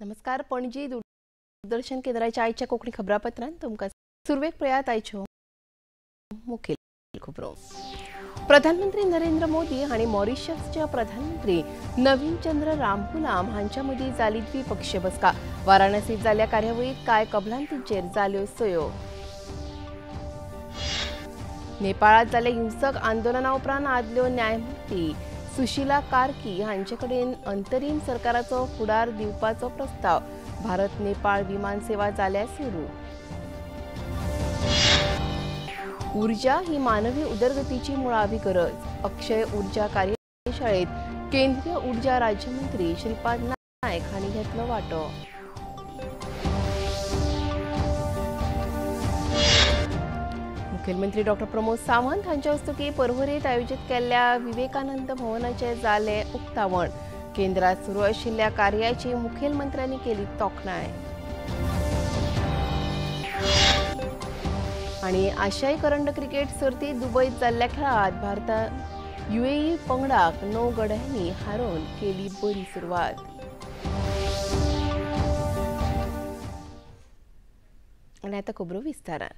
नमस्कार, पणजी दूरदर्शन केंद्राच्या आयच्या कोंकणी खबरापत्रांत तुमकां सुरवेक पळयात आयच्यो मुखेल खबरो. प्रधानमंत्री नरेंद्र मोदी हांणी मॉरिशसचे प्रधानमंत्री नवीन चंद्र रामगुलाम हांच्या मदीं जाली द्विपक्षीय बसका. वाराणसीत जाल्ल्या कार्यावळींत कांय कबलातींचेर जाल्यो सयो. नेपाळांत जाल्ल्या हिंसक आंदोलना उपरांत आदल्यो न्यायमूर्ती सुशीला कार्की हांचे कडेन अंतरीम सरकाराचो फुडार दिवपाचो प्रस्ताव. भारत नेपाळ विमान सेवा जाल्या सुरू. ऊर्जा ही मानवी उदरगतीची मुळावी गरज. अक्षय ऊर्जा कार्यशाळेत केंद्रीय ऊर्जा राज्यमंत्री श्रीपाद नायक हांणी घेतलो वांटो. मुखेलमंत्री डॉ प्रमोद सावंत हांच्या हस्तुकीं पर्वरेंत आयोजीत केल्ल्या विवेकानंद भवनाचें जालें उक्तावण. केंद्रात सुरू आशिल्ल्या कार्याची मुखेलमंत्र्यांनी केली तोखणाय. आनी आशियाई करंड क्रिकेट सर्तींत दुबयत जाल्ल्या खेळांत भारतान युएई पंगडाक 9 गड्यांनी हारोवन केली बरी सुरवात. आनी आतां खबरो विस्तारान.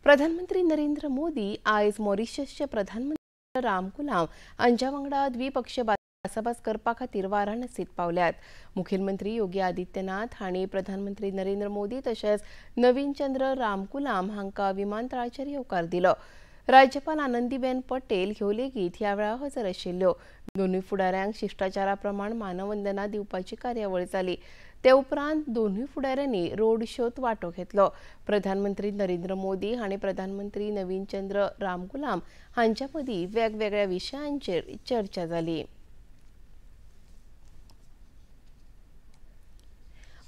प्रधानमंत्री नरेंद्र मोदी आयज मॉरिशसचे प्रधानमंत्री रामगुलाम हांच्या वांगडा द्विपक्षीय भासाभास करपा खातीर वाराणसीत पावल्यात. मुखेलमंत्री योगी आदित्यनाथ हांणी प्रधानमंत्री नरेंद्र मोदी तशेंच नवीन चंद्र रामगुलाम हांकां विमानतळाचेर येवकार दिलो. राज्यपाल आनंदीबेन पटेल ह्यो लेगीत ह्या वेळार हजर आशिल्ल्यो. दोनूय फुडाऱ्यांक शिश्टाचारा प्रमाण मानवंदना दिवपाची कार्यावळ जाली. ते उपरांत दोनूय फुडाऱ्यांनी रोड शोत वांटो घेतलो. प्रधानमंत्री नरेंद्र मोदी हांणी प्रधानमंत्री नवीन चंद्र रामगुलाम हांच्या मदीं वेगवेगळ्या विशयांचेर चर्चा जाली.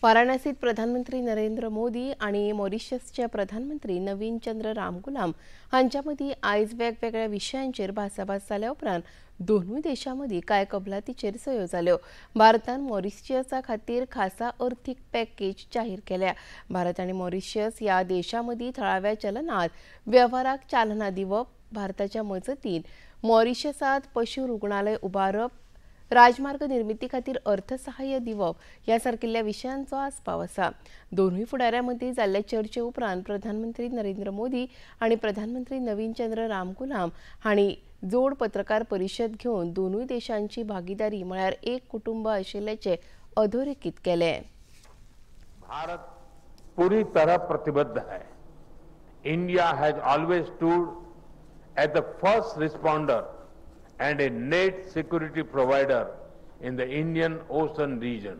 वाराणसीत प्रधानमंत्री नरेंद्र मोदी आनी मॉरिशसचे प्रधानमंत्री नवीन चंद्र रामगुलाम हांच्या मदीं आयज वेगवेगळ्या विशयांचेर भासाभास जाल्या उपरांत दोनूय देशां मदीं कांय कबलातीचेर सयो जाल्यो. भारतान मॉरिशसा खातीर खासा अर्थीक पॅकेज जाहीर केल्या. भारत आनी मॉरिशस ह्या देशां मदीं थळाव्या चलनांत वेव्हाराक चालना दिवप, भारताच्या मजतीन मॉरिशसांत पशु रुग्णालय उबारप, राजमार्ग निर्मिती खातीर अर्थसहाय्य दिवप ह्या सारकिल्ल्या विशयांचो आस्पाव आसा. दोनूय फुडाऱ्यां मदीं जाल्ले चर्चे उपरांत प्रधानमंत्री नरेंद्र मोदी आनी प्रधानमंत्री नवीन चंद्र रामगुलाम हांणी जोड पत्रकार परिशद घेवन दोनूय देशांची भागीदारी म्हळ्यार एक कुटुंब आशिल्ल्याचें अधोरेखीत केलें. भारत पूरी तरह प्रतिबद्ध है. India has always stood as the first responder and a net security provider in the Indian Ocean region.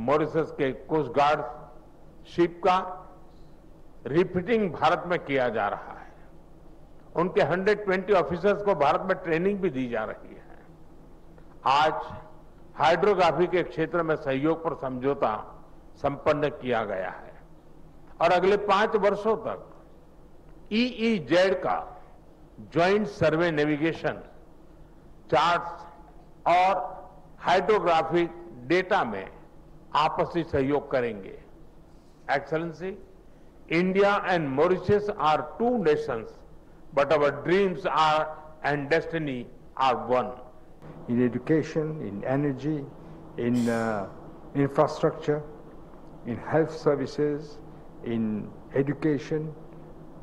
Mauritius के कोस्ट गार्ड शिप का रिफिटिंग भारत में किया जा रहा है. उनके 120 ऑफिसर्स को भारत में ट्रेनिंग भी दी जा रही है. आज हाइड्रोग्राफी के क्षेत्र में सहयोग पर समझौता संपन्न किया गया है और अगले 5 वर्षों तक ईईजेड का ज्वाइंट सर्वे नेविगेशन चार्ट्स और हाइड्रोग्राफिक डेटा में आपसी सहयोग करेंगे. Excellency, India and Mauritius are two nations, but our dreams are and destiny are one. In education, in energy, in infrastructure, in health services, in education,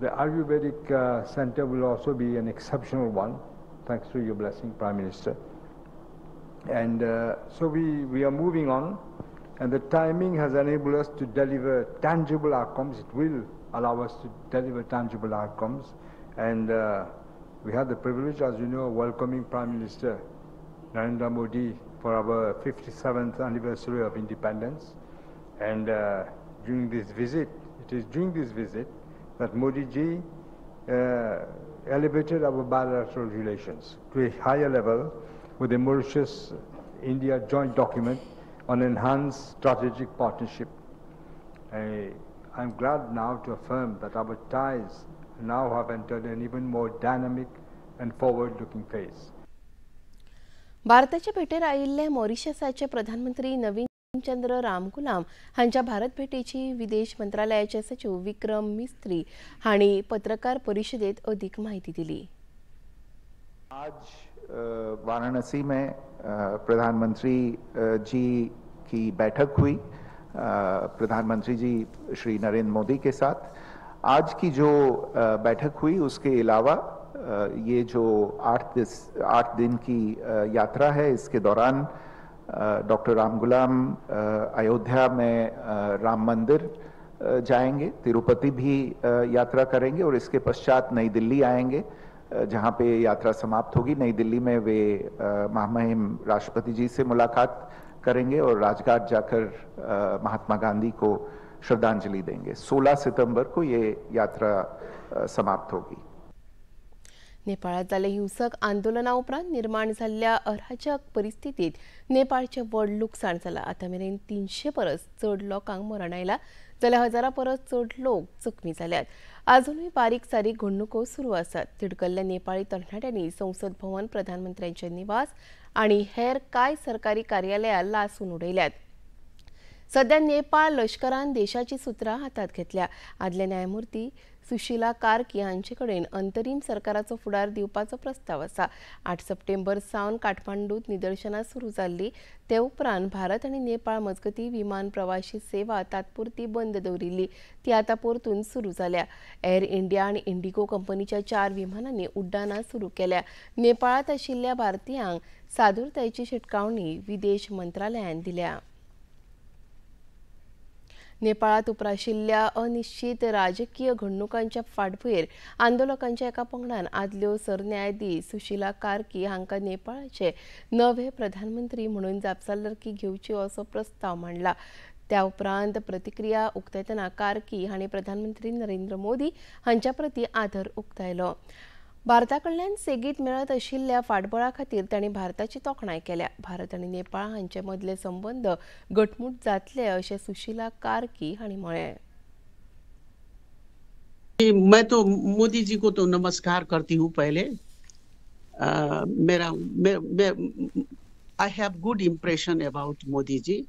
the Ayurvedic center will also be an exceptional one, thanks to your blessing, Prime Minister. And so we are moving on, and the timing has enabled us to deliver tangible outcomes. It will allow us to deliver tangible outcomes. And we had the privilege, as you know, of welcoming Prime Minister Narendra Modi for our 57th anniversary of independence. And during this visit, it is during this visit that Modi ji elevated our bilateral relations to a higher level with the Mauritius-India joint document on enhanced strategic partnership. I'm glad now to affirm that our ties now have entered an even more dynamic and forward-looking phase. भारताचे भेटेर आयिल्ले मॉरिशसाचे प्रधानमंत्री नवीन चंद्र रामगुलाम हांच्या भारत भेटेची विदेश मंत्रालयाचे सचिव विक्रम मिस्त्री हांणी पत्रकार परिषदेत अधिक माहिती दिली. आज वाराणसी में प्रधानमंत्री जी की बैठक हुई, प्रधानमंत्री जी श्री नरेंद्र मोदी के साथ. आज की जो बैठक हुई उसके अलावा ये जो 8 दिन की यात्रा है, इसके दौरान डॉक्टर रामगुलाम अयोध्या में राम मंदिर जाएंगे, तिरुपति भी यात्रा करेंगे और इसके पश्चात नई दिल्ली आएंगे जहां पे यात्रा समाप्त होगी. नई दिल्ली में वे महामहिम राष्ट्रपति जी से मुलाकात करेंगे और राजघाट जाकर महात्मा गांधी को श्रद्धांजलि देंगे. 16 सितंबर को ये यात्रा समाप्त होगी. नेपाळात जाल्ले हिंसक आंदोलना उपरांत निर्माण जाल्ल्या अराजक परिस्थितीत नेपाळचें व्हड लुकसाण जालां. आतां मेरेन 300 परस चड लोकांक मरण आयलां जाल्यार हजारां परस चड लोक जखमी जाल्यात. आजुनूय बारीक सारीक घडणुको सुरू आसात. तिडकल्ल्या नेपाळी तरणाट्यांनी संसद भवन, प्रधानमंत्र्यांचे निवास आनी हेर कांय सरकारी कार्यालयां लासून उडयल्यात. सध्या नेपाळ लश्करान देशाची सुत्रां हातांत घेतल्या. आदले न्यायमूर्ती सुशीला कार्की हांचे कडेन अंतरीम सरकाराचो फुडार दिवपाचो प्रस्ताव आसा. 8 सप्टेंबर सावन काठमांडूत निदर्शनां सुरू जाल्लीं. ते उपरांत भारत आनी नेपाळ मजगतीं विमान प्रवाशी सेवा तात्पुरती बंद दवरिल्ली, ती आतां परतून सुरू जाल्या. एअर इंडिया आनी इंडिगो कंपनीच्या 4 विमानांनी उड्डाणां सुरू केल्या. नेपाळांत आशिल्ल्या भारतीयांक सादूरतायेची शिटकावणी विदेश मंत्रालयान दिल्या. नेपाळात उप्राशिल्ल्या अनिश्चित राजकीय घडणुकांच्या फाटभुंयेर आंदोलकांच्या एका पंगडान आदल्यो सरन्यायाधीश सुशीला कार्की हांकां नेपाळाचे नवे प्रधानमंत्री म्हणून जापसालदारकी घेवची असो प्रस्ताव मांडला. त्या उपरांत प्रतिक्रिया उक्तायतना कार्की हांणी प्रधानमंत्री नरेंद्र मोदी हांच्या प्रती आदर उक्तायलो. भारता कडल्यान सेगीत मेळत आशिल्ल्या फाटबळा खातीर तांणी भारताची तोखणाय केल्या. भारत आनी नेपाळ हांचे मदले संबंद घटमूट जातले अशें सुशीला कार्की हांणी म्हळें. मैं तो मोदी जी को तो नमस्कार करती हूँ. पहले मेरा I have good impression about Modi ji.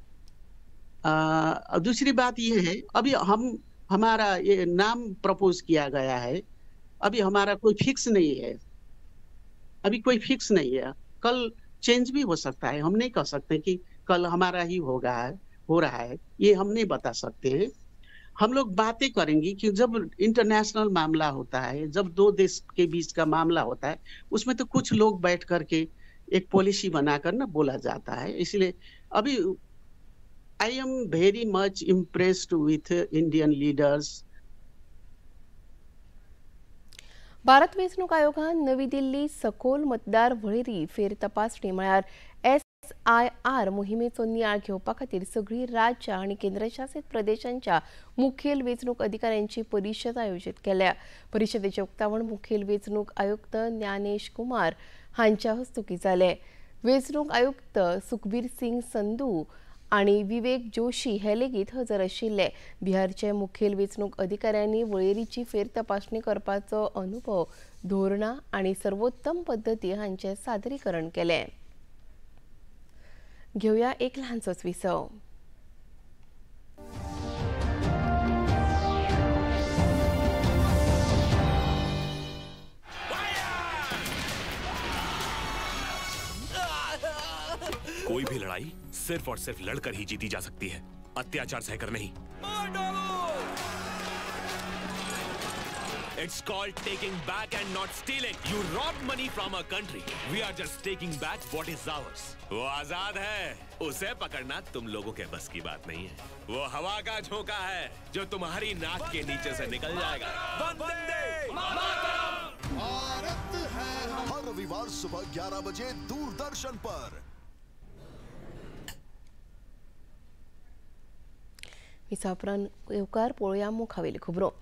दूसरी बात ये है, अभी हम हमारा ये नाम प्रपोज किया गया है, अभी हमारा कोई फिक्स नहीं है, अभी कोई फिक्स नहीं है, कल चेंज भी हो सकता है. हम नहीं कह सकते कि कल हमारा ही होगा, हो रहा है, ये हम नहीं बता सकते हैं. हम लोग बातें करेंगे कि जब इंटरनेशनल मामला होता है, जब दो देश के बीच का मामला होता है, उसमें तो कुछ लोग बैठ करके एक पॉलिसी बनाकर ना बोला जाता है. इसलिए अभी I am very much impressed with Indian leaders. Bharat वेंचणूक आयोगान नवी दिल्ली सखोल मतदार वळेरी फेर तपासणी म्हळ्यार SIR मोहिमेचो नियाळ घेवपा खातीर सगळीं राज्यां आनी केंद्रशासित प्रदेशांच्या मुखेल वेंचणूक अधिकाऱ्यांची परिशद आयोजीत केल्या. परिशदेचें उक्तावण मुखेल वेंचणूक आयुक्त ज्ञानेश कुमार हांच्या हस्तुकीं जालें. वेंचणूक आयुक्त सुखबीर सिंग संधू आनी विवेक जोशी हे लेगीत हजर आशिल्ले. बिहारचे मुखेल वेंचणूक अधिकाऱ्यांनी वळेरीची फेर तपासणी करपाचो अनुभव, धोरणां आनी सर्वोत्तम पद्दती हांचें सादरीकरण केलें. घेवया एक ल्हानसोच विसव. कोई भी लड़ाई सिर्फ और सिर्फ लड़कर ही जीती जा सकती है, अत्याचार सहकर नहीं. It's called taking back and not stealing. You robbed money from our country. We are just taking back what is ours. वो आजाद है, उसे पकड़ना तुम लोगों के बस की बात नहीं है। वो हवा का झोंका है जो तुम्हारी नाक के नीचे से निकल जाएगा। वंदे मातरम। भारत है हर रविवार सुबह 11 बजे दूरदर्शन पर। मिसापरान येवकार पळोवया मुखावेली खबरो।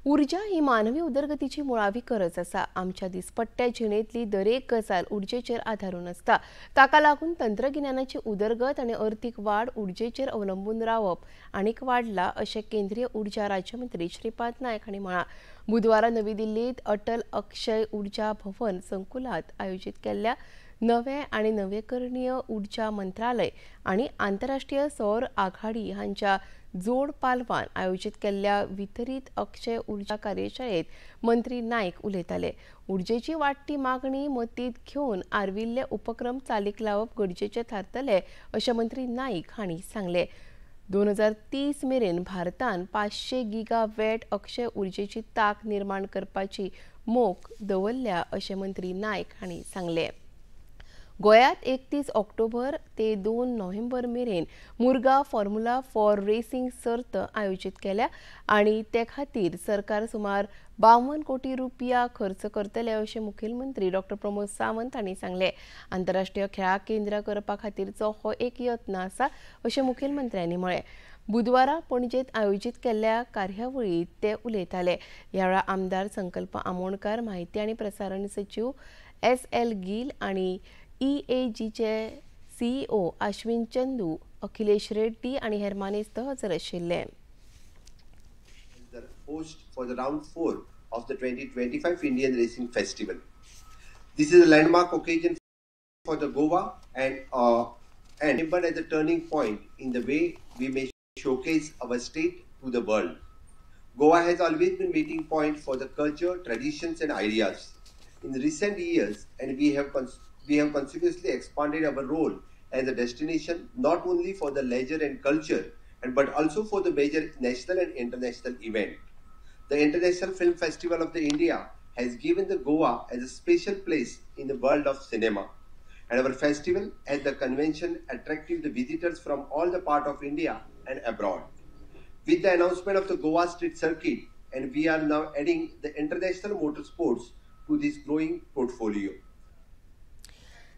ऊर्जा ही मानवी उदरगतीची मुळावी गरज आसा। आमच्या दिसपट्ट्या जिणेंतली दरेक गजाल उर्जेचेर आदारून आसता। ताका लागून तंत्रगिन्यानाची उदरगत आनी अर्थीक वाड उर्जेचेर अवलंबून रावप आनीक वाडला अशें केंद्रीय ऊर्जा राज्यमंत्री श्रीपाद नायक हांणी म्हळां। बुधवारा नवी दिल्लीत अटल अक्षय ऊर्जा भवन संकुलांत आयोजीत केल्ल्या नवे आनी नवेकरणीय ऊर्जा मंत्रालय आनी आंतरराष्ट्रीय सौर आघाडी हांच्या जोड पालवान आयोजीत केल्ल्या वितरीत अक्षय ऊर्जा कार्यशाळेत मंत्री नायक उलयताले। ऊर्जेची वाडटी मागणी मतींत घेवन आर्विल्ले उपक्रम चालीक लावप गरजेचे थारतले अशें मंत्री नायक हांणी सांगलें। 2030 मेरेन भारतान 500 गिगावॅट अक्षय ऊर्जेची तांक निर्माण करपाची मोख दवरल्या अशें मंत्री नायक हांणी सांगलें। गोव्यात 31 ऑक्टोबर ते 2 नोव्हेंबर मेरेन मुरगांव फॉर्म्युला 4 रेसिंग सर्त आयोजीत केल्या आनी ते खातीर सरकार सुमार 52 कोटी रुपया खर्च करतले अशें मुखेलमंत्री डॉ प्रमोद सावंत हांणी सांगलें। आंतरराष्ट्रीय खेळां केंद्र करपा खातीरचो हो एक यत्न आसा अशें मुखेलमंत्र्यांनी म्हळें। बुधवारा पणजेत आयोजीत केल्ल्या कार्यावळीत ते उलयताले। ह्या वेळार आमदार संकल्प आमोणकार, माहिती आनी प्रसारण सचीव एस.एल. गिल आनी EAGचे CEO Ashwin Chandu, Akhilesh Reddy आणि हेर मानेस्त हजर आशिल्ले। The host for the round 4 of the 2025 Indian Racing Festival. This is a landmark occasion for the Goa and remembered as a turning point in the way we may showcase our state to the world. Goa has always been meeting point for the culture, traditions and ideas. In recent years, and we have continuously expanded our role as a destination not only for the leisure and culture, but also for the major national and international event. The International Film Festival of the India has given the Goa as a special place in the world of cinema. And our festival as the convention attracted the visitors from all the part of India and abroad. With the announcement of the Goa Street Circuit, and we are now adding the international motorsports to this growing portfolio.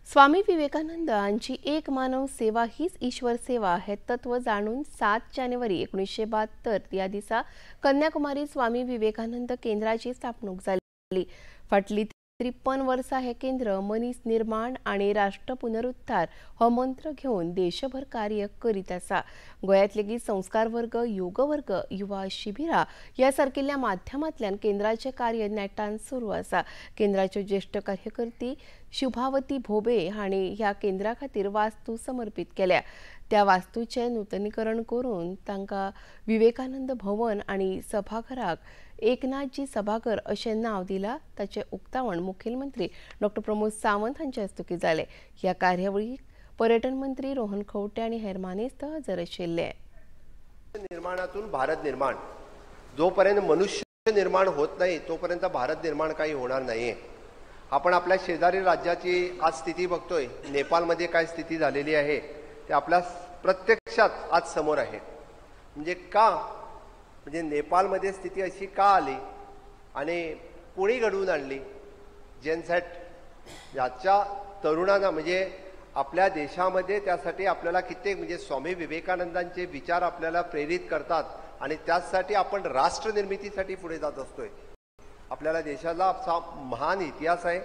Swami Vivekananda हांची एक मानव सेवा हीच ईश्वर सेवा हे तत्व जाणून 7 जानेवारी 1972 ह्या दिसा कन्याकुमारी स्वामी विवेकानंद केंद्राची स्थापणूक जाली। फाटली 53 वर्सां हे केंद्र मनीस निर्माण आनी राष्ट्र पुनरुत्थार हो मंत्र घेवन देशभर कार्य करीत आसा। गोंयांत लेगीत संस्कार वर्ग, योग वर्ग, युवा शिबिरां ह्या सारकिल्ल्या माध्यमांतल्यान केंद्राचें कार्य नेटान सुरू आसा। केंद्राच्यो ज्येश्ठ कार्यकर्ती शुभावती भोबे हांणी ह्या केंद्रा खातीर वास्तू समर्पीत केल्या। त्या वास्तूचें नूतनीकरण करून तांकां विवेकानंद भवन आनी सभाघराक एकनाथजी सभाघर अशें नांव दिलां। ताचें उक्तावण मुखेलमंत्री डॉ प्रमोद सावंत हांचे हस्तुकीं जालें। ह्या कार्यावळीक पर्यटन मंत्री रोहन खंवटे आनी हेर मानेस्त हजर आशिल्ले। निर्माणातून भारत निर्माण, जोपर्यंत मनुष्य निर्माण होत नाही तोपर्यंत भारत निर्माण काही होणार नाही। आपण आपल्या शेजारी राज्याची आज स्थिती बघतोय, नेपाळमध्ये काय स्थिती झालेली आहे ते आपल्या प्रत्यक्षात आज समोर आहे। म्हणजे का, म्हणजे नेपाळमध्ये स्थिती अशी का आली आणि कोणी घडवून आणली? जेनसेट याच्या तरुणांना, म्हणजे आपल्या देशामध्ये त्यासाठी आपल्याला कित्येक म्हणजे स्वामी विवेकानंदांचे विचार आपल्याला प्रेरित करतात आणि त्यासाठी आपण राष्ट्रनिर्मितीसाठी पुढे जात असतोय। आपल्याला देशाला असा महान इतिहास आहे,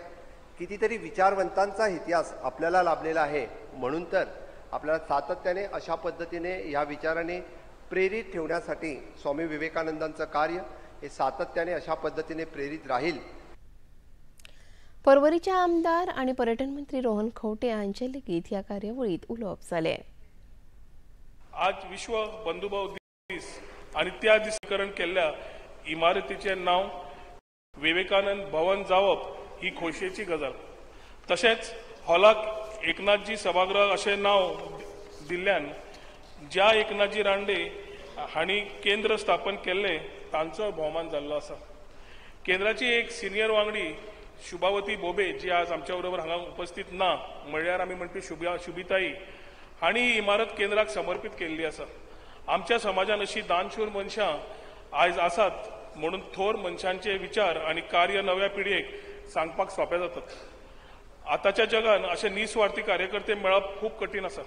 कितीतरी विचारवंतांचा इतिहास आपल्याला लाभलेला आहे, म्हणून तर आपल्याला सातत्याने अशा पद्धतीने या विचाराने प्रेरित ठेवण्यासाठी स्वामी विवेकानंदांचं कार्य हे सातत्याने अशा पद्धतीने प्रेरित राहील। पर्वरीचे आमदार आणि पर्यटन मंत्री रोहन खंवटे हांचे लेगीत ह्या कार्यावळीत उलोवप जालें। आज विश्व बंधुभाव दीस आणि त्या दिसीकरण केल्ल्या इमारतीचें नांव विवेकानंद भवन जावप ही खोशयेची गजाल। तशेंच हॉलाक एकनाथजी सभागृह अशें नांव दिल्ल्यान ज्या एकनाथजी रानडे हांणी केंद्र स्थापन केल्लें तांचो भोवमान जाल्लो आसा। केंद्राची एक सिनियर वांगडी शुभावती बोबे जी आज आमच्या बरोबर हांगा उपस्थित ना, म्हणल्यार आमी म्हणपी शुभिताई हांणी ही इमारत केंद्राक समर्पित केल्ली आसा. आमच्या समाजान अशी दानशूर मनशां आयज आसात म्हणून थोर मनशांचे विचार आनी कार्य नव्या पिळगेक सांगपाक सोंपें जातात. आतांच्या जगान अशे निस्वार्थी कार्यकर्ते मेळप खूब कठीण आसा,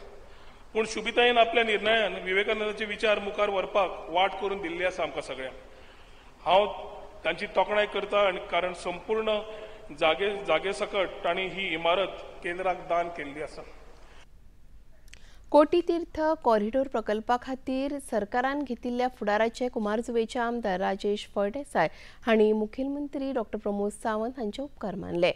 पूण शुभिताईन आपल्या निर्णयान विवेकानंदाचे विचार मुखार व्हरपाक वाट करून दिल्ली आसा आमकां सगळ्यांक. हांव तांची तोखणाय करता आनी कारण संपूर्ण जागे सकट तांणी ही इमारत केंद्राक दान केल्ली आसा. कोटीतीर्थ कॉरिडोर प्रकल्पा खातीर सरकारान घेतिल्ल्या फुडाराचे कुमारजुवेचे आमदार राजेश फळदेसाय हांणी मुखेलमंत्री डॉ प्रमोद सावंत हांचे उपकार मानले.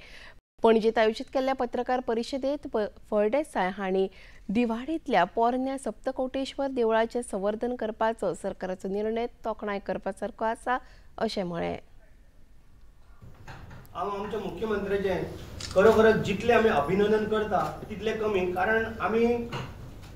पणजेत आयोजित केल्ल्या पत्रकार परिशदेत फळदेसाय हांणी दिवाडींतल्या पोरण्या सप्तकोटेश्वर देवळाचें संवर्धन करपाचो सरकाराचो निर्णय तोखणाय करपा सारको आसा अशें म्हळें. हांव आमच्या मुख्यमंत्र्याचें खरोखरच जितलें आमी अभिनंदन करता तितलें कमी, कारण आमी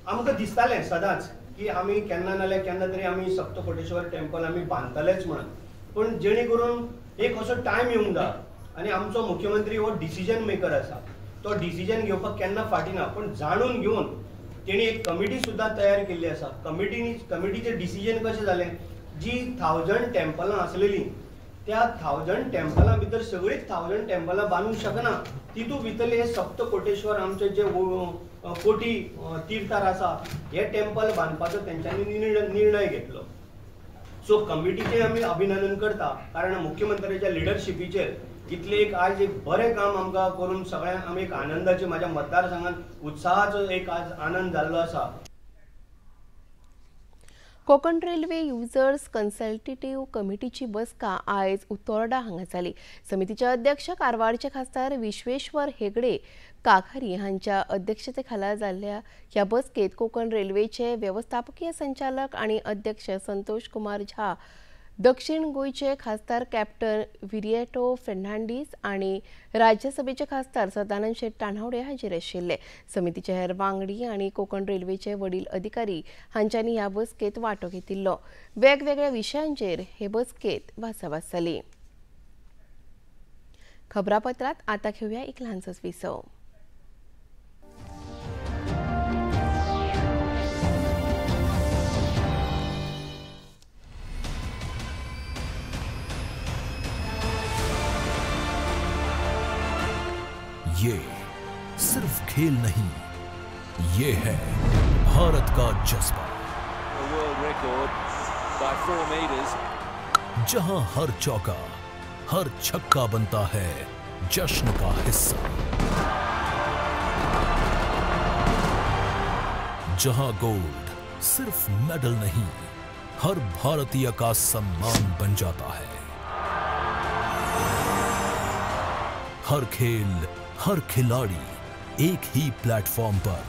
आमकां दिसतालें सदांच की आमी केन्ना नाल्यार केन्ना तरी आमी सप्तकोटेश्वर टेम्पल आमी बांदतलेच म्हणून, पूण जेणे करून एक असो टायम येवंक जाय आनी आमचो मुख्यमंत्री हो डिसिजन मेकर आसा, तो डिसिजन घेवपाक केन्ना फाटीं ना, पूण जाणून घेवन तेणी एक कमिटी सुद्दां तयार केल्ली आसा. कमिटीचें डिसिजन कशें जालें, जी 1000 टेम्पलां आसलेलीं त्या 1000 टेम्पलां भितर सगळींच 1000 टेम्पलां बांदूंक शकना, तितू भितरले हे सप्तकोटेश्वर आमचे जे कोटी तीर्थार आसा हे टेम्पल बांदपाचो तेंच्यांनी निर्णय घेतलो. सो कमिटीचें आमी अभिनंदन करता, कारण मुख्यमंत्र्याच्या लिडरशिपीचेर इतलें एक आयज एक बरें काम आमकां करून सगळ्यांक आमी एक आनंदाचे म्हाज्या मतदारसंघात उत्साहाचो एक आज आनंद जाल्लो आसा. कोकण रेल्वे युजर्स कन्सल्टेटिव्ह कमिटीची बसका आयज उतोर्डा हांगा जाली. समितीचे अध्यक्ष कारवारचे खासदार विश्वेश्वर हेगडे काखारी हांच्या अध्यक्षतेखाला जाल्ल्या ह्या बसकेत कोकण रेल्वेचे वेवस्थापकीय संचालक आनी अध्यक्ष संतोष कुमार झा, दक्षिण गोंयचे खासदार कॅप्टन विरिएटो फेर्नांडीस आनी राज्यसभेचे खासदार सदानंद शेट तान्हावडे हाजीर आशिल्ले. समितीचे हेर वांगडी आनी कोकण रेल्वेचे वडील अधिकारी हांच्यांनी ह्या बसकेत वांटो घेतिल्लो. वेगवेगळ्या विशयांचेर हे बसकेत भासाभास जाली. खबरापत्रात आता घेवया एक ल्हानसोच विसव. ये सिर्फ खेल नहीं, ये है भारत का जज्बा, जहां हर चौका हर छक्का बनता है जश्न का हिस्सा, जहां गोल्ड सिर्फ मेडल नहीं हर भारतीय का सम्मान बन जाता है। हर खेल हर खिलाड़ी एक ही प्लेटफॉर्म पर।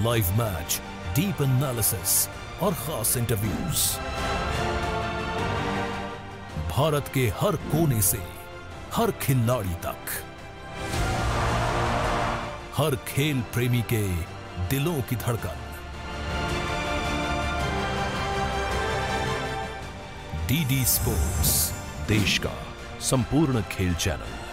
लाइव मैच, डीप एनालिसिस और खास इंटरव्यूज, भारत के हर कोने से हर खिलाड़ी तक, हर खेल प्रेमी के दिलों की धड़कन। डीडी स्पोर्ट्स, देश का संपूर्ण खेल चैनल।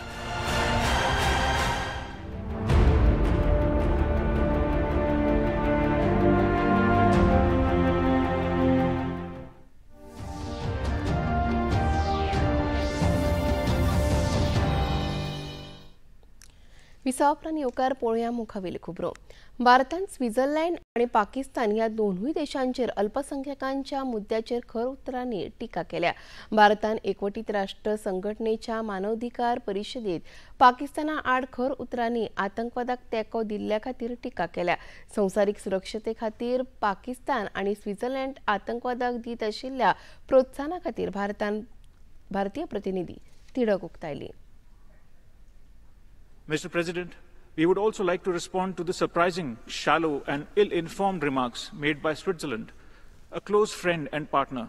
विसावा उपरांत येवकार पळोवया मुखावेल्यो खबरो. भारतान स्वित्झर्लंड आनी पाकिस्तान ह्या दोनूय देशांचेर अल्पसंख्याकांच्या मुद्द्याचेर खर उतरांनी टिका केल्या. भारतान एकवटीत राष्ट्र संघटनेच्या मानवाधिकार परिशदेत पाकिस्ताना आड खर उतरांनी आतंकवादाक तेंको दिल्ल्या खातीर टिका केल्या. संवसारीक सुरक्षते खातीर पाकिस्तान आनी स्वित्झर्लंड आतंकवादाक दीत आशिल्ल्या प्रोत्साहना खातीर भारतान भारतीय प्रतिनिधी तिडक उक्तायली. Mr. President, we would also like to respond to the surprising, shallow and ill-informed remarks made by Switzerland, a close friend and partner.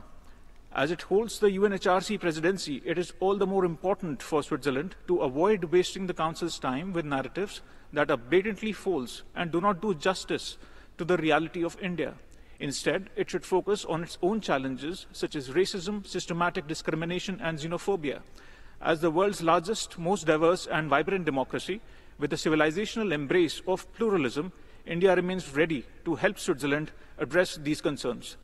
As it holds the UNHRC presidency, it is all the more important for Switzerland to avoid wasting the Council's time with narratives that are blatantly false and do not do justice to the reality of India. Instead, it should focus on its own challenges, such as racism, systematic discrimination, and xenophobia. As the world's largest, most diverse, and vibrant democracy, with a civilizational embrace of pluralism, India remains ready to help Switzerland address these concerns.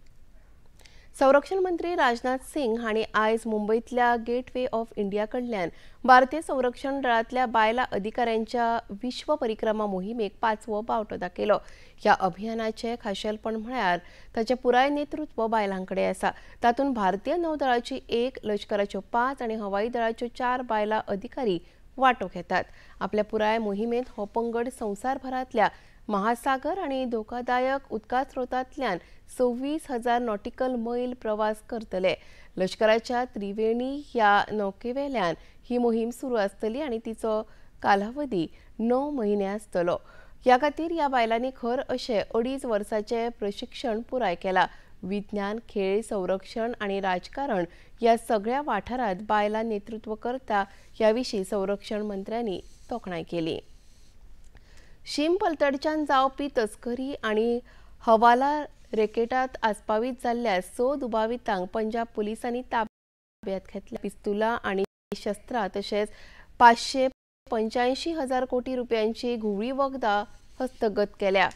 संरक्षण मंत्री राजनाथ सिंग हांणी आयज मुंबयतल्या gateway of India कडल्यान भारतीय संरक्षण दळांतल्या बायला अधिकाऱ्यांच्या विश्व परिक्रमा मोहिमेक 5वो बावटो दाखयलो. ह्या अभियानाचें खाशेलपण म्हळ्यार ताचें पुराय नेतृत्व बायलां कडेन आसा. तातूंत भारतीय नौदळाची 1, लश्कराच्यो 5 आनी हवाई दळाच्यो 4 बायलां अधिकारी वांटो घेतात. आपल्या पुराय मोहिमेंत हो पंगड संवसारभरांतल्या महासागर आनी धोकादायक उदका स्रोतांतल्यान 26,000 नॉटिकल मैल प्रवास करतले. लश्कराच्या त्रिवेणी ह्या नौकेवेल्यान ही मोहीम सुरू आसतली आनी तिचो कालावधी 9 म्हयने आसतलो. ह्या खातीर ह्या बायलांनी खर अशें 2.5 वर्सांचें प्रशिक्षण पुराय केलां. विज्ञान, खेळ, संरक्षण आनी राजकारण ह्या सगळ्या वाठारांत बायलां नेतृत्व करता ह्या विशीं संरक्षण मंत्र्यांनी तोखणाय केली. शीम पलतडच्यान जावपी तस्करी आनी हवाला रेकेटात आस्पावीत जाल्ल्या 6 दुबावितांक पंजाब पुलिसांनी ताब्यात घेतल्या. पिस्तुलां आनी शस्त्रां तशेंच 585,000 कोटी रुपयांची घुंवळी वखदां हस्तगत केल्या.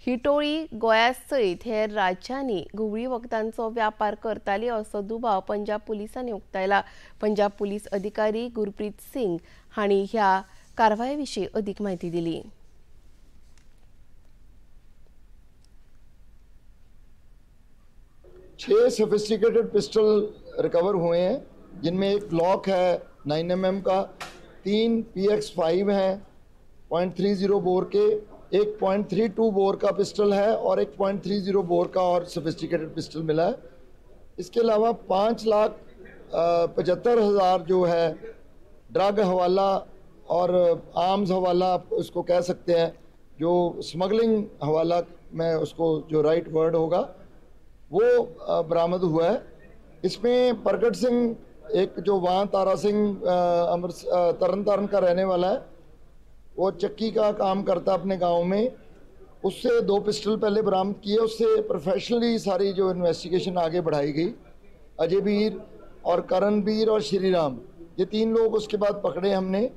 ही टोळी गोंया सयत हेर राज्यांनी घुंवळी वखदांचो व्यापार करताली असो दुबाव पंजाब पुलिसांनी उक्तायला. पंजाब पुलीस अधिकारी गुरप्रीत सिंग हांणी ह्या कारवाये विशीं अदीक म्हायती दिली. छः सोफिस्टिकेटेड पिस्टल रिकवर हुए हैं, जिनमें एक ग्लॉक है 9 mm का, 3 PX5 हैं 0.30 बोर के, एक 0.32 बोर का पिस्टल है और एक 0.30 बोर का और सोफिस्टिकेटेड पिस्टल मिला है। इसके अलावा 5,75,000 जो है ड्रग हवाला और आर्म्स हवाला आप उसको कह सकते हैं, जो स्मगलिंग हवाला में उसको जो राइट वर्ड होगा वो बरामद हुआ है। इसमें प्रगट सिंह एक जो वहाँ तारा सिंह तरन तारण का रहने वाला है, वो चक्की का काम करता अपने गांव में, उससे 2 पिस्टल पहले बरामद किए। उससे प्रोफेशनली सारी जो इन्वेस्टिगेशन आगे बढ़ाई गई। अजय वीर और करणवीर और श्री राम, ये 3 लोग उसके बाद पकड़े हमने।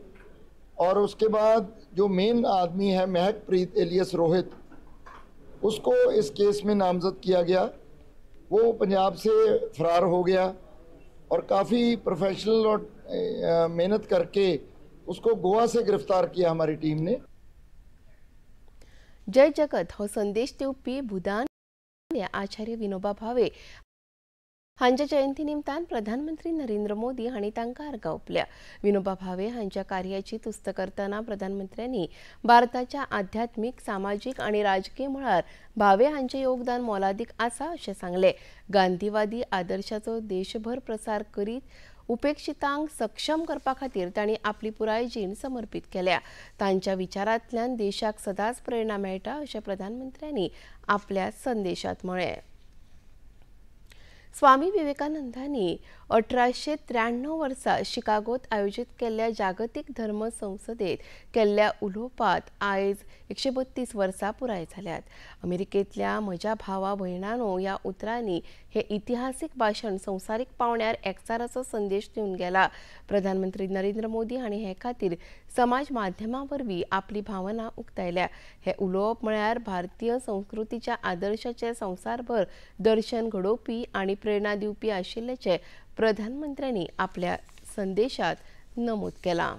और उसके बाद जो मेन आदमी है महकप्रीत एलियस रोहित, उसको इस केस में नामजद किया गया। वो पंजाब से फरार हो गया और काफ़ी प्रोफेशनल और मेहनत करके उसको गोवा से गिरफ्तार किया हमारी टीम ने। जय जगत हो संदेश दिवपी भूदान आचार्य विनोबा भावे हांच्या जयंती निमतान प्रधानमंत्री नरेंद्र मोदी हांणी तांकां आर्गां ओंपल्या. विनोबा भावे हांच्या कार्याची तुस्त करतना प्रधानमंत्र्यांनी भारताच्या आध्यात्मीक, सामाजीक आनी राजकीय मळार भावे हांचें योगदान मोलादीक आसा अशें सांगलें. गांधीवादी आदर्शाचो देशभर प्रसार करीत उपेक्षितांक सक्षम करपा खातीर तांणी आपली पुराय जीण समर्पित केल्या. तांच्या विचारांतल्यान देशाक सदांच प्रेरणा मेळटा अशें प्रधानमंत्र्यांनी आपल्या संदेशांत म्हळें. स्वामी विवेकानंदांनी 1893 वर्सा शिकागोत आयोजित केल्ल्या जागतिक धर्म संसदेत केल्ल्या उलोवपांत आयज 132 वर्सां पुराय जाल्यात. अमेरिकेंतल्या म्हज्या भावा भयणानो ह्या उतरांनी हे इतिहासीक भाशण संवसारीक पावंड्यार एकचाराचो संदेश दिवन गेला. प्रधानमंत्री नरेंद्र मोदी हांणी हे खातीर समाज माध्यमां वरवीं आपली भावना उक्तायल्या. हे उलोवप म्हळ्यार भारतीय संस्कृतीच्या आदर्शाचें संवसारभर दर्शन घडोवपी आनी प्रेरणा दिवपी आशिल्ल्याचें प्रधानमंत्र्यांनी आपल्या संदेशात नमूद केलां.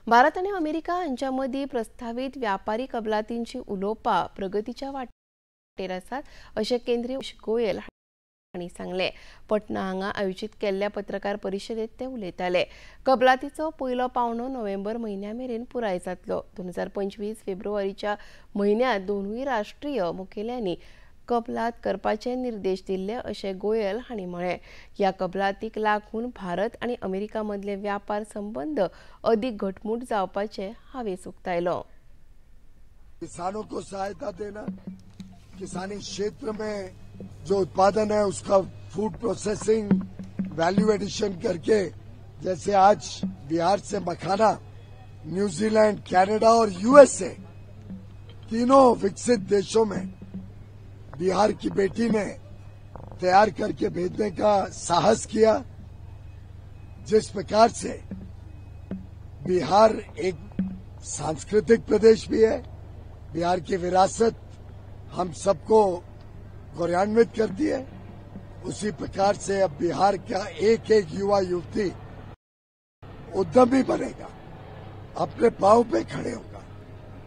भारत आनी अमेरिका हांच्या मदीं प्रस्तावीत व्यापारी कबलातींची उलोवपां प्रगतीच्या वाटेर आसात अशें केंद्रीय गोयल हांणी सांगलें. पटना हांगा आयोजीत केल्ल्या पत्रकार परिशदेंत ते उलयताले. कबलातीचो पयलो पावंडो नोव्हेंबर म्हयन्या मेरेन पुराय जातलो. 2025 फेब्रुवारीच्या म्हयन्यांत दोनूय राष्ट्रीय मुखेल्यांनी कबलात करपाचे निर्देश दिल्ले अशें गोयल हांणी म्हळें. ह्या कबलातीक लागून भारत आनी अमेरिका मदले व्यापार संबंद अदीक घटमूट जावपाचे हावेस उक्तायलो. किसानों को सहायता देना, किसानी क्षेत्र में जो उत्पादन है उसका फूड प्रोसेसिंग वैल्यू एडिशन करके, जैसे आज बिहार से मखाना न्यूजीलैंड, कनाडा और यूएसए तीनों विकसित देशों में बिहार की बेटी ने तैयार करके भेजने का साहस किया। जिस प्रकार से बिहार एक सांस्कृतिक प्रदेश भी है, बिहार की विरासत हम सबको गौरवान्वित करती है, उसी प्रकार से अब बिहार का एक एक युवा युवती उद्यमी बनेगा, अपने पांव पे खड़े होगा,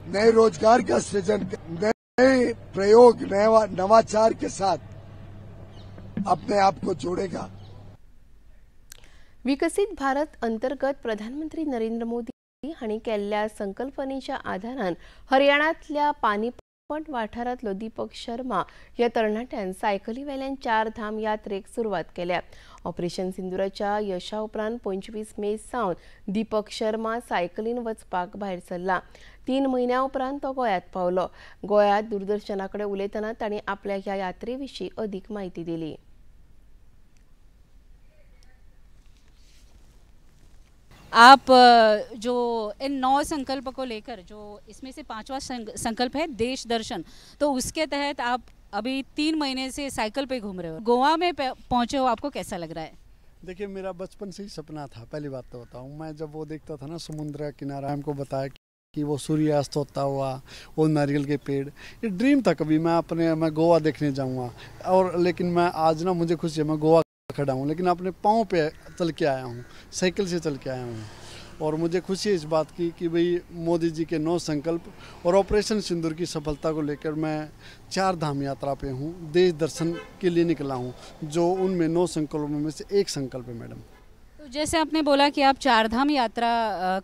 नए रोजगार का सृजन, नए प्रयोग, नवाचार के साथ अपने आप को जोड़ेगा। विकसित भारत अंतर्गत प्रधानमंत्री नरेंद्र मोदी हांणी केल्ल्या संकल्पनेच्या आधारान हरियाणांतल्या पानीपत वाठारांतलो दीपक शर्मा ह्या तरणाट्यान सायकली वेल्यान चार धाम यात्रेक सुरवात केल्या। ऑपरेशन सिंदुराच्या यशा उपरांत 25 मे सावन दीपक शर्मा सायकलीन वचपाक भायर सरला। 3 म्हयन्या उपरांत तो गोंयांत पावलो। गोंयांत दूरदर्शना कडेन उलयतना तांणी आपल्या ह्या यात्रे विशीं अदीक म्हायती दिली। आप जो इन 9 संकल्प को लेकर, जो इसमें से 5वां संकल्प है देश दर्शन, तो उसके तहत आप अभी 3 महीने से साइकिल पे घूम रहे हो, गोवा में पहुंचे हो, आपको कैसा लग रहा है? देखिए, मेरा बचपन से ही सपना था। पहली बात तो बताऊं, मैं जब वो देखता था ना समुद्र का किनारा, हमको बताया कि वो सूर्यास्त होता हुआ, वो नारियल के पेड़, ये ड्रीम था कभी मैं गोवा देखने जाऊँगा। और लेकिन मैं आज ना, मुझे खुशी है मैं गोवा खड़ा हूँ, लेकिन अपने पाँव पे चल के आया हूँ, साइकिल से चल के आया हूँ। और मुझे खुशी है इस बात की कि भाई मोदी जी के 9 संकल्प और ऑपरेशन सिंदूर की सफलता को लेकर मैं 4 धाम यात्रा पे हूँ, देश दर्शन के लिए निकला हूँ, जो उनमें 9 संकल्पों में से एक संकल्प है मैडम। तो जैसे आपने बोला कि आप 4 धाम यात्रा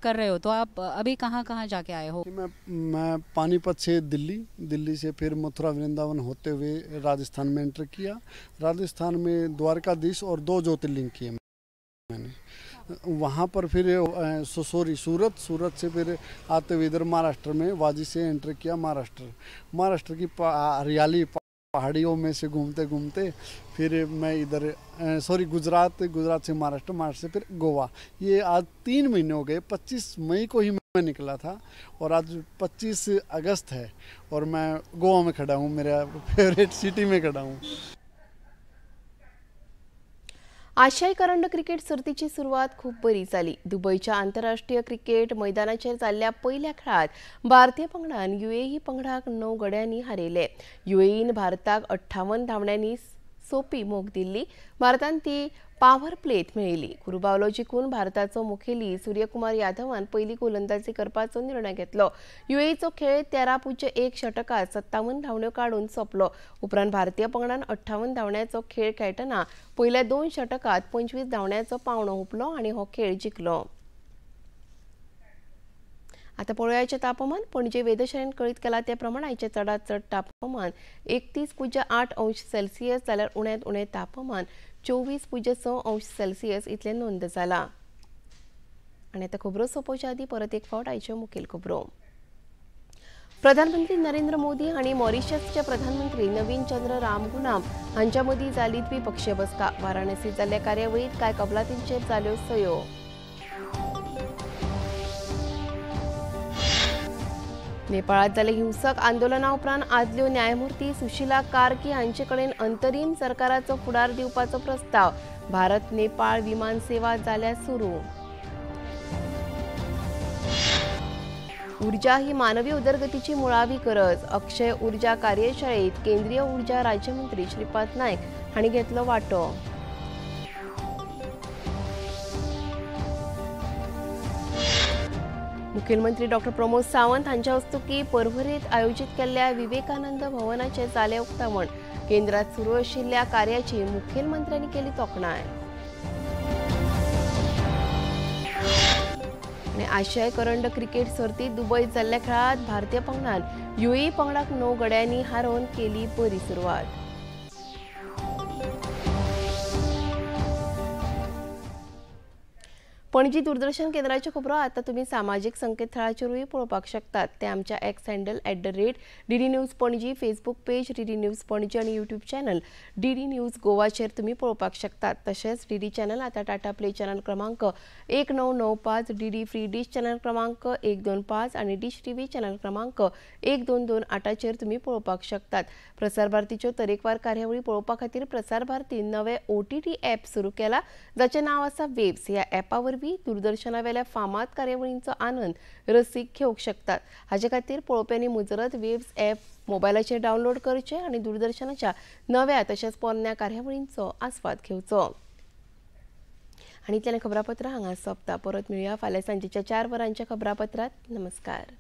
कर रहे हो, तो आप अभी कहाँ कहाँ जाके आए हो? मैं पानीपत से दिल्ली, दिल्ली से फिर मथुरा वृंदावन होते हुए राजस्थान में एंटर किया। राजस्थान में द्वारकाधीश और 2 ज्योतिर्लिंग किए मैंने वहाँ पर। फिर सॉरी सूरत, सूरत से फिर आते हुए इधर महाराष्ट्र में वाजी से एंटर किया। महाराष्ट्र की हरियाली पहाड़ियों में से घूमते घूमते फिर मैं इधर सॉरी गुजरात, गुजरात से महाराष्ट्र, महाराष्ट्र से फिर गोवा। ये आज 3 महीने हो गए। 25 मई को ही मैं निकला था और आज 25 अगस्त है और मैं गोवा में खड़ा हूँ, मेरा फेवरेट सिटी में खड़ा हूँ। आशियाई करंड क्रिकेट सर्तीची सुरवात खूब बरी जाली। दुबईच्या आंतरराष्ट्रीय क्रिकेट मैदानाचेर जाल्ल्या पयल्या खेळांत भारतीय पंगडान युएई पंगडाक 9 गड्यांनी हारयले। युएईन भारताक 58 धांवड्यांनी सोपी मोख दिल्ली। भारतान ती पावर प्लेत मेळयली। कुरुबावलो जिखून भारताचो मुखेली सूर्यकुमार यादवान पयली गोलंदाजी करपाचो निर्णय घेतलो। युएईचो खेळ 13.1 षटकात 57 धांवड्यो काडून सोंपलो। उपरांत भारतीय पंगडान 58 धांवड्याचो खेळ खेळटना पयल्या 2 षटकात 25 धांवड्याचो पावणो हुपलो आनी हो खेळ जिखलो। आता पळोवयाचें तापमान। पणजे वेधशाळेन कळीत केला ते प्रमाण आयचें चडांत चड तापमान 31.8 अंश सेल्सियस जाल्यार उण्यांत उणें तापमान 24.6 अंश सेल्सियस इतलें नोंद जाला। आनी आतां खबरो सोंपोवच्या आदीं परत एक फावट आयच्यो मुखेल खबरो। प्रधानमंत्री नरेंद्र मोदी हांणी मॉरिशसचे प्रधानमंत्री नवीन चंद्र रामगुलाम हांच्या मदीं जाली द्विपक्षीय बसका। वाराणसींत जाल्ल्या कार्यावळींत कांय कबलातींचेर जाल्यो सयो। नेपाळात जाल्ले हिंसक आंदोलना उपरांत आदल्यो न्यायमूर्ती सुशीला कार्की हांचे कडेन अंतरीम सरकाराचो फुडार दिवपाचो प्रस्ताव। भारत नेपाळ विमान सेवा जाल्या सुरू। ऊर्जा ही मानवी उदरगतीची मुळावी गरज। अक्षय ऊर्जा कार्यशाळेत केंद्रीय ऊर्जा राज्यमंत्री श्रीपाद नायक हांणी घेतलो वांटो। मुखेलमंत्री डॉक्टर प्रमोद सावंत हांच्या हस्तुकीं पर्वरेंत आयोजीत केल्ल्या विवेकानंद भवनाचें जालें उक्तावण। केंद्रात सुरू आशिल्ल्या कार्याची मुखेलमंत्र्यांनी केली तोखणाय। आनी आशियाई करंड क्रिकेट सर्तींत दुबयत जाल्ल्या खेळांत भारतीय पंगडान युएई पंगडाक 9 गड्यांनी हारोवन केली बरी सुरवात। पणजी दूरदर्शन केंद्राच्यो खबरो आतां तुमी सामाजीक संकेतथळाचेरूय पळोवपाक शकतात. ते आमच्या X handle @DD News Panaji, Facebook page DD News Panaji आनी यूट्यूब चॅनल DD news गोवाचेर तुमी पळोवपाक शकतात. तशेंच DD channel आतां टाटा प्ले चॅनल क्रमांक 1995, DD free dish channel क्रमांक 125 आनी डिश टीव्ही चॅनल क्रमांक 1228चेर तुमी पळोवपाक शकतात. प्रसार भारतीच्यो तरेकवार कार्यावळी पळोवपा खातीर प्रसार भारतीन नवे OTT app सुरू केला, जाचें नांव आसा वेव्स. ह्या ॲपा वरवीं दूरदर्शनावेल्या फामाद कार्यावळींचो आनंद रसीक घेवंक शकतात. हाजे खातीर पळोवप्यांनी मुजरत वेव्स ॲप मोबायलाचेर डावनलोड करचें आनी दूरदर्शनाच्या नव्या तशेंच पोरण्या कार्यावळींचो आस्वाद घेवचो. आनी इतल्यान खबरापत्र हांगा सोंपता. परत मेळुया फाल्यां सांजेच्या 4 वरांच्या खबरापत्रांत. नमस्कार.